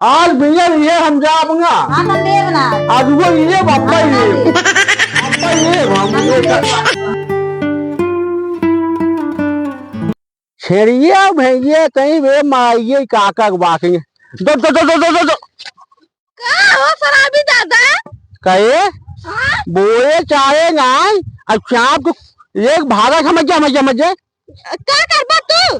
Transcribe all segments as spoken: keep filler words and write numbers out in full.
आज बियर ये हम जाबंगा। हाँ, तो देब ना। आज वो ये बापा ये। बापा ये हम ये। छेड़िया भैया कहीं बे माइये काका के बाकी। दो, दो, दो। का हो शराबी दादा? कहे? हाँ? बोए चाहे नाई, अब चाप तो एक भागा समझ जा, समझ जा, समझ जा। का करबा तू?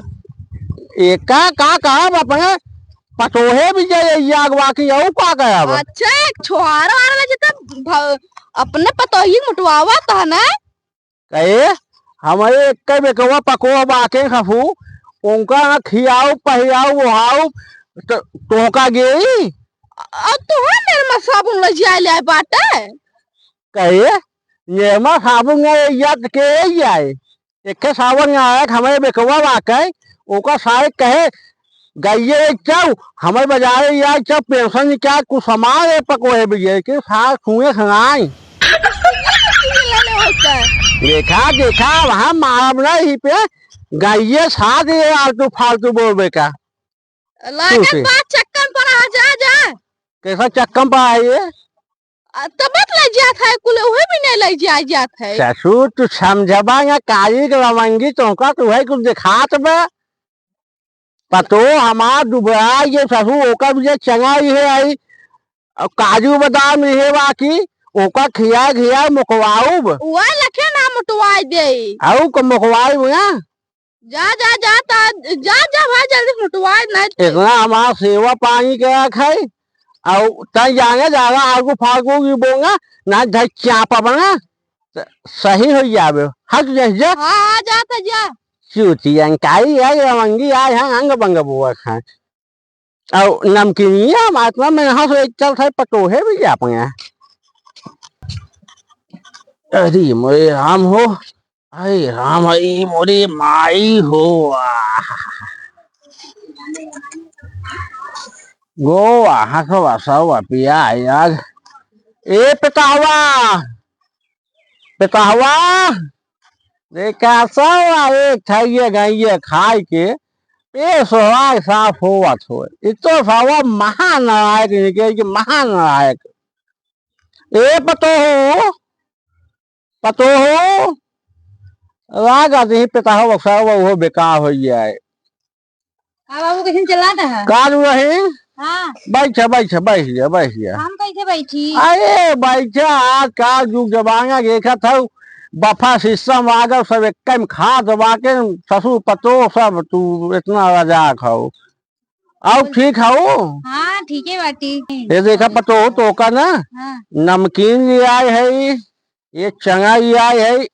एका का कहब, अपने पतोहे भी जाए याग बाकी, अउ का कहब? अच्छा, एक छोहार वार ले जता भ-, अपने पतोही मुटवावा त ना? कहे, हमरे एक बेकवा पकोह बाके खफू, उनका ना खियाऊ, पहियाऊ, ओहाऊ, त-, तोहका गेई? अ, तू हम मेरे में साबुन ले जाए ले बाटे? कहे, ये मा साबुन ना याद के जाए? एके सावन में आया कि हमरे बेकवा बाकै, ओका सारे कहे, "गइये एक चाऊ, हमरे बजारे या एक चाऊ, पेंशन निकाल, कुछ सामान है पकोहे भी है, कि सार छुए खनाई।" देखा, देखा, वहाँ मारब ना ही पे, गइये साथ ये आलतू फालतू बोलबे का। लागत तू से। बा चक्कम पड़ा है, जा, जा। कैसा चक्कम पड़ा है ये? आ, तब मत ले जात है, कुल उहे भी नहीं ले जा, जात है। ससुर, तू समझबा ना, काली के लवंगी तोहका, तू है कुछ दिखात बा। पतो हमार दुबरा ये ससुर, ओकर भी जे चंगा इहे आई, और काजू बादाम इहे बाकी, ओका खिया खिया मुकवाऊब। वह लखे ना मुटवाई दे। आऊ को मुकवाई ना। जा, जा, जा, ता-, जा, जा भाई, जल्दी मुटवाए, नहीं तो इतना हमार सेवा पानी के रख है, और तय जाने जागा आगू फागू की बोंगा, ना धर चापा बना, त सही हो जावे। हट जा, जा। हाँ, हाँ, जा, ता जा। चूतिया काई है, रवंगी आए हैं, अंग बंग बुआ खाए। और नमकीनिया मात्रा में यहाँ से चल थे पटोहे भी जा पाए। अरे मोरे राम हो, अरे राम, अरे मोरे माई हो, आह। गोवा हसवा सवा पिया यार। ए पितावा, पितावा, देखा सवा एक खाइए गाइए खाए के, ए सोहराय साफ होवत होए। इ तो सवा महानायक निकल के महानायक। ए पतोहो, पतोहो, राग आदि पिताहो सवा उहो बेकार हो जाए। का बाबू, कैसन चलात है? का रू रही? हाँ। बैठ, बैठ, बैठ जा, बैठ जा। हम कैसे बैठी? अरे बैठ, आजकाल जुग जमाना देखत हऊ, buffet system आ गए, सब एक टाइम खात बाटे, ससुर पतोह सब, तू इतना रजाक हऊ। और ठीक हऊ? हाँ, ठीक है बाटी। ये देखा पतोह, तोका ना, हाँ। नमकीन ले आए है, ये चंगा ही आए है,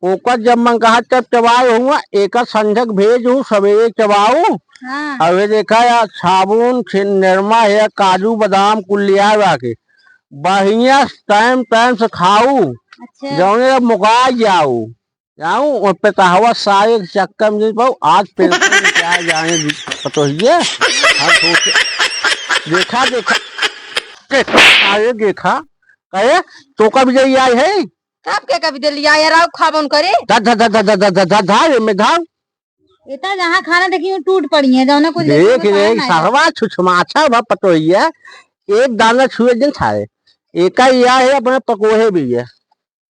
ओकर जब मन कहा तब चबाए हुआ, एकर संझक भेज हूँ, सवेरे चबाऊ। हाँ। अब ये देखा यार, साबुन, छिन-, निरमा है, काजू, बादाम, कुल ले आए बाकी। बढ़िया टाइम टाइम से खाऊ, अच्छा। जौने अब मुका जाऊ, जाऊ, और पेटहवा सारे के चक्कर में नहीं पाऊ, आज पेट में क्या जाने दी-, पतोहिए। हम सोचे, देखा, देखा, देखा, आए देखा, कहे, तोका भी जाई आए है, कब के कभी दे लिया यार, आओ खाबन करे। धा, धा, धा, ये में धाव। इतना जहाँ खाना देखी, यूं टूट पड़ी है, जौना कुछ देख देखी रे, खाना है। सरवा छुछमाछा भा पतोहिया, एक दाना छुए दिन खाए। एका या है, अपने पकोहे भी है।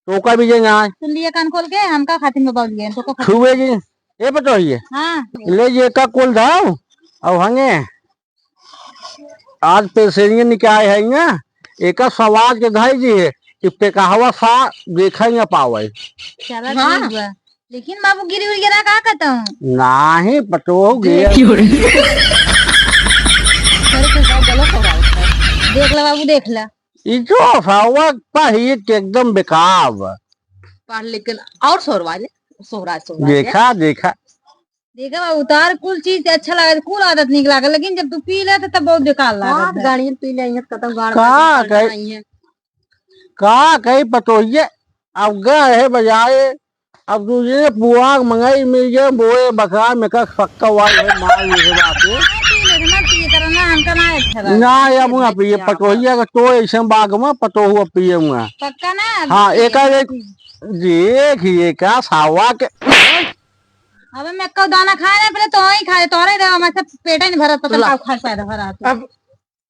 तोका भी जे ना है। सुन लिए कान खोल के, हमका खातिर में बाउल गए, तोका खातिर। छुए दिन, ए पतोहिया। हाँ। ले जे का कुल धाव, और हंगे। आज पेसेंजर निकाय है ना, एका सवाल के धाई जी है कि पेकाहवा सा देखा ही ना पावे। चला हाँ। ठीक बा। लेकिन बाबू गिरी उरी गिरा का कहता हूँ? नाही, पटो हो गया। देख ले बाबू, देख ले। ई जो सवा पा ही के एकदम बेकार। पढ़ लेकिन और सोहरवा ले, सोहरा, सोहरा ले। देखा, देखा। देखा बाबू, तोहार कुल चीज अच्छा लागत, कुल आदत नीक लागत, लेकिन जब तू पी लेत तब बहुत बेकार लागत है। गाड़ियन पी ले, यहाँ कतौ गाड़ का गाड़ कहे? नहीं है। का कही पतोहिए, अब गए है बजाए, अब दूसरे पुआर मंगाई मिल गए, बोए बकरा में का पक्का वाल है, मार ये बात है। ना पी ले, ना पी, तेरा ना, हमका ना अच्छा लगा। ना, अब ना पिए, पतोहिया का तो ऐसे बाग में पतोहुआ पिए हुआ। पक्का ना? हाँ, एक, देखिए का सावा के। अबे मैं कौ दाना खाए ना, पहले तो ही खाए, तोहरे ही रहो, मैं से पेट ही नहीं भरत, पता ला। नहीं का खा पाए रहा तू। अब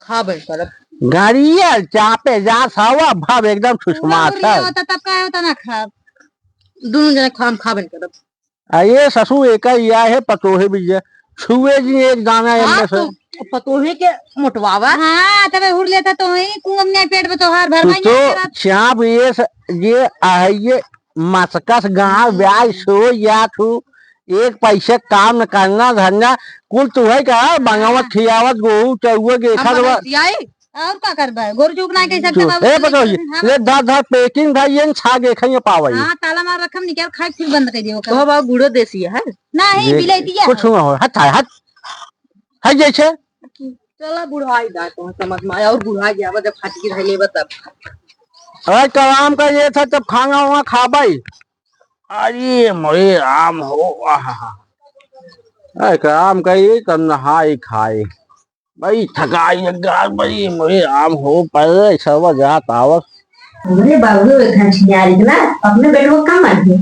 खाबे करब। गाड़िया चापे जा सावा भाव एकदम छुछमास है। होता तब का होता ना खाब। दोनों जने खाम खाबे करब। आ ये ससुर एक ही या है, पतोहे भी जे छुए जी एक दाना हाँ, एमे से। तो पतोहे के मोटवावा। हाँ, तबे हुर लेता तो ही कुआं में पेट में तोहार भर तू माई तो ना करत। चाप ये स-, ये आहे ये मसकस गाँव ब्याज सो या तू एक पैसे काम न करना धंधा कुल तू है का बनावत हाँ। खियावत गोहू चौवे के हम खा देवा। बना दिया है। और का करबे? गोरू चुप ना कह सकते तू, बाबू, ए, तू पतोही, लेकिन हम ले धर, धर, packing धर, ये न छा के खाइए पावे। हाँ, ताला मार रखम, निकाल, खाए, फिर बंद कर दियो ओकर। तो बाबू, गुड़ो देसी है? नहीं, ये बिलेतिया कुछ है। ना हो, हट, हट, हट, हट जैसे। चला बुढ़ाई दा, तो समझ में आया, और बुढ़ा गया, जब फटकी रह लेबा तब। अरे, काम का ये था, तब खाना वाना खाबे। अरे, मोरे राम हो, आहा। अरे, काम का ये, तब नहाई खाई। भाई थकाई लग गया, भाई मोरे आम हो पर सब जात आवत। अरे बाबू, एक घंटियारी ना अपने बेटवा का मानी है,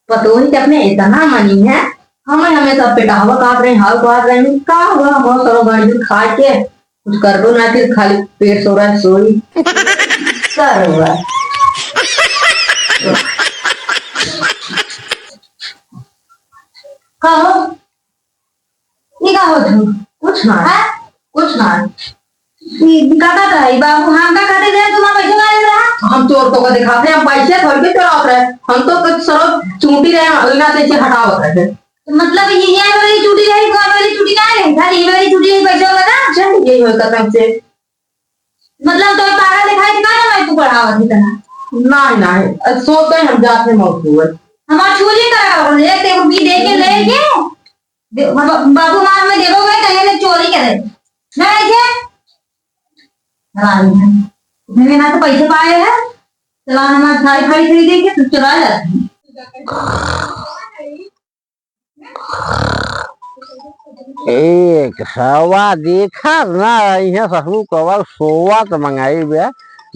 पतोही के अपने इतना मानी है, हमें हमेशा पेटावा काट रहे, हाव काट रहे, का हुआ? हम सरो गाड़ी खा के कुछ कर दो ना, फिर खाली पेट सो रहा है, सोई। का हुआ? का हो? ई का होत हो? कुछ ना। हैं? कुछ ना। ई का कहत रहा? ई बाबू हम का कहते रहे, तुम पैसे मांगे रहा? हम चोर तो का दिखाते, हम पैसे थोड़ी के चोरावत रहे। हम तो कुछ सरो चूंटी रहे, ओइना से इसे हटावत रहे। तो मतलब ये, ये वाली चूंटी रही, कौन वाली चूंटी ना रही? खाली ये वाली चूंटी रही, पैसे वाला ना? चल, यही हो कसम से। मतलब तो पागल दिखाई दिखा ना भाई, तू बढ़ावत इतना। नहीं, नहीं, सोते हम जाते मौत हुए। हमार चोरी करा, एक एक रुपये दे के ले के दे-, बाबू, बाबू मार में देबो भाई, कहीं ने चोरी करे। ना ऐसे? हरामी है। इतने ना तो पैसे पाए हैं, चला हमारे सारी खड़ी खड़ी देखे, तू चला जाती है। एक सवा देखा ना, इहाँ ससुर कवर सोवा त मंगाई बे।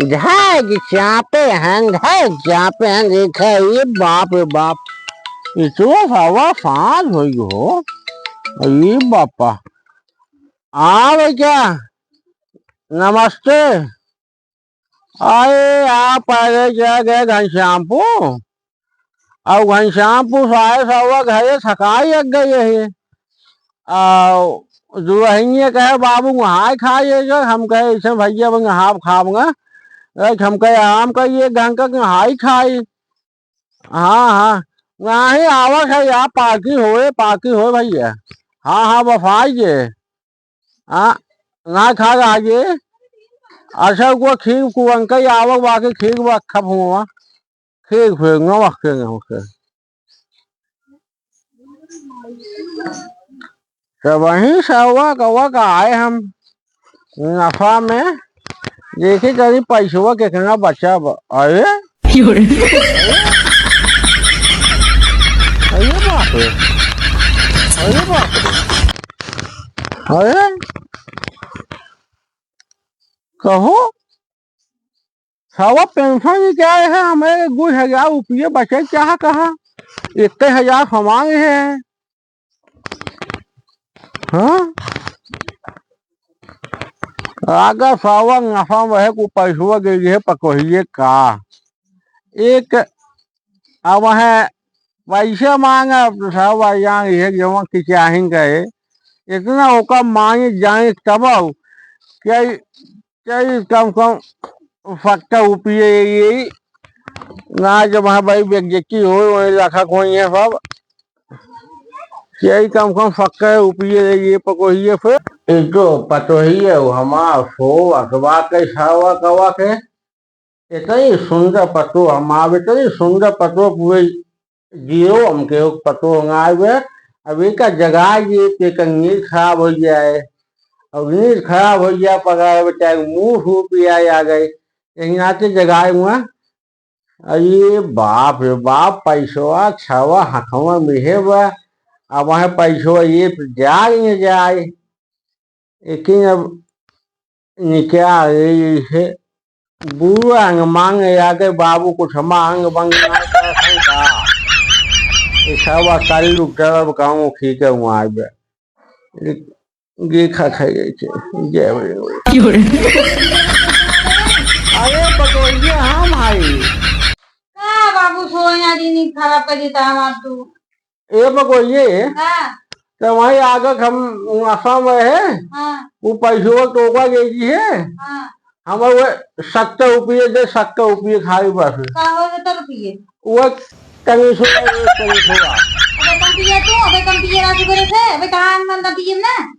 झाय कि चापे हैं, झाय चापे हैं, देखा, ये बाप रे बाप। इतना सवा साँझ होई हो। ये बापा। आ भाई क्या? नमस्ते। अरे, आप पहले चले गए घनश्यामपुर, और घनश्यामपुर से आए सवा घरे थकाई लग गई है। और दुल्हनिया कहे, "बाबू, नहाए खाए जो।" हम कहे, "ऐसे भैया, अब नहाब खाब ना।" एक हम कहे, "आराम करिए, एक घंटा के नहाई खाई।" हाँ, हाँ, नहीं आवत है यार, पार्टी होए, पार्टी होए भैया। हाँ, हाँ, बस आइए। आ, ना खा आगे। अच्छा, को खीर को अंकल आवक बाकी खीर वो अच्छा फुआ। खीर फिर नमक के नमक के। तो वहीं से हुआ कौआ का आए हम नफा में। देखी करी पैसवा कितना बचा बा। अरे? अरे बाप रे। अरे बाप रे। अरे? कहो, सवा पेंशन ही क्या है, हमें दो हजार रुपये बचे क्या कहा, इक्कीस हजार हमारे हैं। हाँ? आगा सावन नशा में है, को पैसवा दे दिए पतोहिए का। एक अब है पैसे मांगा, तो सावा जान ये जवन की चाहें गए, इतना ओका मांगे जाए तब क्या, क्या कम कम फक्का उपिए ये ना जब हाँ भाई बेइज्जती हो, वही लाखा कोई है सब। यही कम कम फक्का है, उपिए ये पकोहिए फिर। ये तो पतोहिए हो हमार सो अखबा के सावा कवा के। इतनी सुंदर पतो हमार, इतनी सुंदर पतो पूरे जियो हमके हो पतो हमार बे। अब एका जगह ये पे का नींद खराब हो जाए। अब नींद खराब हो जाए, पगार चाहे मुंह हो पिया आ गए। यही नाते जगाए हुआ। अरे बाप रे बाप, पैसवा छवा हथवा में है बा, अब वहाँ पैसवा ये पे जाए न जाए, लेकिन अब निकाल रही है। बुरा अंग मांग आगे बाबू, कुछ मांग मांग ना कर सकता। ये छवा कल लुटल अब कहूँ ठीक है वहाँ बे। गे खा खाई गई थे। जय बजरंग बली। अरे पतोहिए, हाँ भाई। का बाबू, सोया दिन ही खराब कर देता हमार तू। ए पतोहिए, हाँ। तो वही आगे हम आसाम में है, हाँ। वो पैसवा तोका गई है, हाँ। हमार वो सत्तर रुपये दे, सत्तर रुपये खाई बस। का हो सत्तर रुपये? वो तनी सो, तनी सो। अबे कम पिए तू, अबे कम पिए राजू करे से, अबे कहाँ हम ना पिए ना?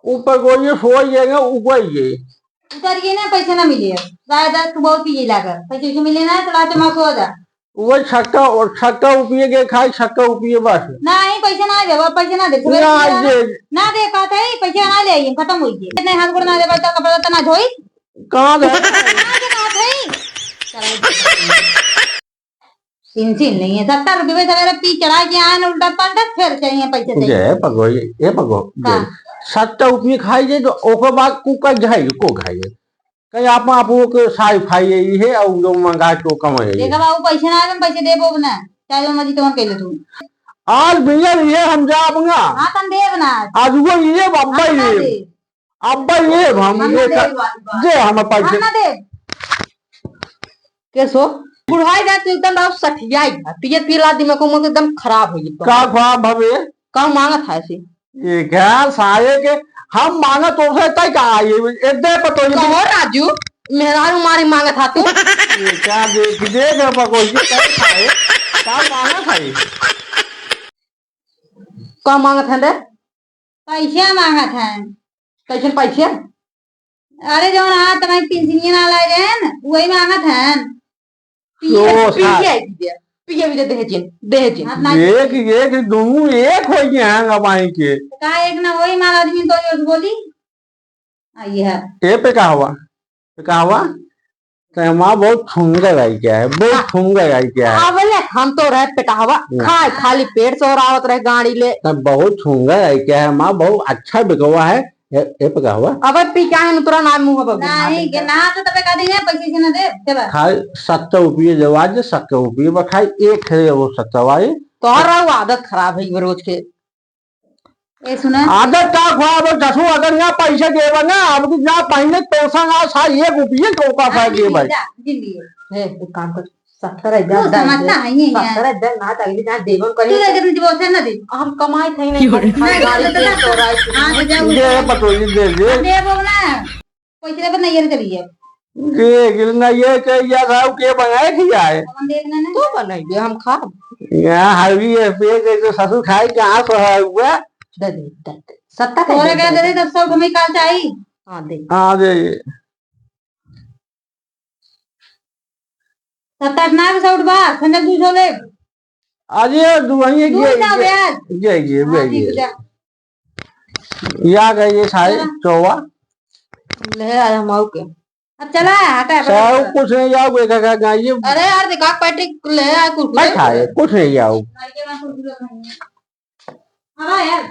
ऊपर गोइए, सोइए ना, ऊपर ये। उतरिए ना, पैसे ना मिले। राय दस तू बहुत पिए लागा। पैसे वैसे मिले ना, तो रात में सो जा। वो छक्का, और छक्का उपिए के खाई, छक्का उपिए बस। नहीं, पैसे ना देबा, पैसे ना दे। ना दे। ना दे, कहत है, पैसे ना ले आइए, खत्म होइए। नहीं, हाथ गोड़ ना दे, बच्चा कपड़ा तो ना धोई। कहाँ दे? ना दे, कहत है। चलो। टेंशन नहीं है, सत्तर रुपये में सवेरे पी चढ़ा के आए ना, उल्टा पलटा, फिर चाहिए पैसे चाहिए। ये पगो, ये, ये पगो, का? ये सत्तर रुपये खाई जे तो ओकर बाद कुकर खाई, को खाई। कहीं आप, आप वो के साई फाई यही है और जो मंगा के वो कमाई है। देखा बाबू, पैसे ना आवे, पैसे देबो ना, चाहे जो मर्जी तोहन कह ले तू। आज भैया ये हम जाब ना। हाँ, तन देब ना। आज वो ये बाबा हम ना ये। देब। अब भाई ये हम हम ये ना कर, देब वाली बात। जे हम पैसे हम ना देब। के सो? बुढ़ाई जात एकदम राव सठियाई है। पिए पिए ला दिमाग को एकदम खराब हो गई। का खराब हवे? का मांगत है सी? ये क्या सारे के हम मांगत तो है तय का ये एक दे पर तो ये कहो राजू, मेहरारू मारी मांगत हा तू। ये क्या देख, देख अब कोई ये क्या खाए? का मांगत है? का मांगत है रे? पैसा मांगत है। कैसन पैसा? अरे, जौन हाथ में पेंसिलिया ना लाए रहे न, वही मांगत है। पिए, तो पिए सा- भी दे, पिए भी दे, दहेजिन, दहेजिन। हाथ ना एक, एक, दोनों एक हो गए हैं अब आई के। का एक ना होई, माल आदमी तो ये बोली। आ, ये है। ए पे का हुआ? पे का हुआ? तो माँ बहुत सुंदर आई क्या है, बहुत सुंदर आई क्या है। आवले हम तो रहे पेटावा, हम्म। खाए खाली पेट सोहरावत रहे गाड़ी ले। तब बहुत सुंदर आई क्या है माँ, बहुत अच्छा बिकवा है। ए, ए पे का हुआ? अबे पी क्या है, तोरा नाम मुंह पर नहीं, के ना तो तबे का दी है, पैसे से ना दे, दे बस। खाए सत्तर रुपये देवा जे, सत्तर रुपये बा, खाए एक है वो सत्तर वाली। तोहरा वो आदत खराब है ये रोज के। ए, सुना। आदत का खराब है, कसो अगर ना पैसे देवा ना, अब की ना पहले पैसा ना सा, एक रुपये के ऊपर सा हाँ, दे भाई। जा, जी लिए। हे, एक काम कर, सत्तर हजार तू डाल समझता दे। है ये, ये। सत्तर हजार ना डाल दे, ना देवन तू कहीं। अगर मुझे बोलते ना दे। हम कमाई थे नहीं, क्यों? खाली गाड़ी ना, के ना, तो राय हाँ, तो जाओ। ये पटोरी दे दे। दे बोल ना। पैसे पर नहीं चलिए। ये गिरना ये के या खाओ के बनाए खियाए। हम देखना ना। तू बनाइए, हम खाब। यहाँ हावी है, पे के जो ससुर खाए के आंस है हुआ। दे दे, दे दे। सत्ता तोरे का दे दे, दस सौ हमें काल चाहिए। हाँ, दे। हाँ, दे। सत्ता ना के सौ बा, खंजर दू सौ ले। अरे, दुआइए दू ये, सौ ये, ब्याज। ये, ये, हाँ, ये, ठीक ये। जा। या गए ये सारे चला। चौवा। ले आए हम आऊ के। अब चला, हटा, हटा, सारे हटा। कुछ नहीं जाओ, कोई का, का, का, ये अरे यार, देखा, पैटी ले आए कुरकुरे। नहीं खाए, कुछ नहीं जाओ। अब आ यार।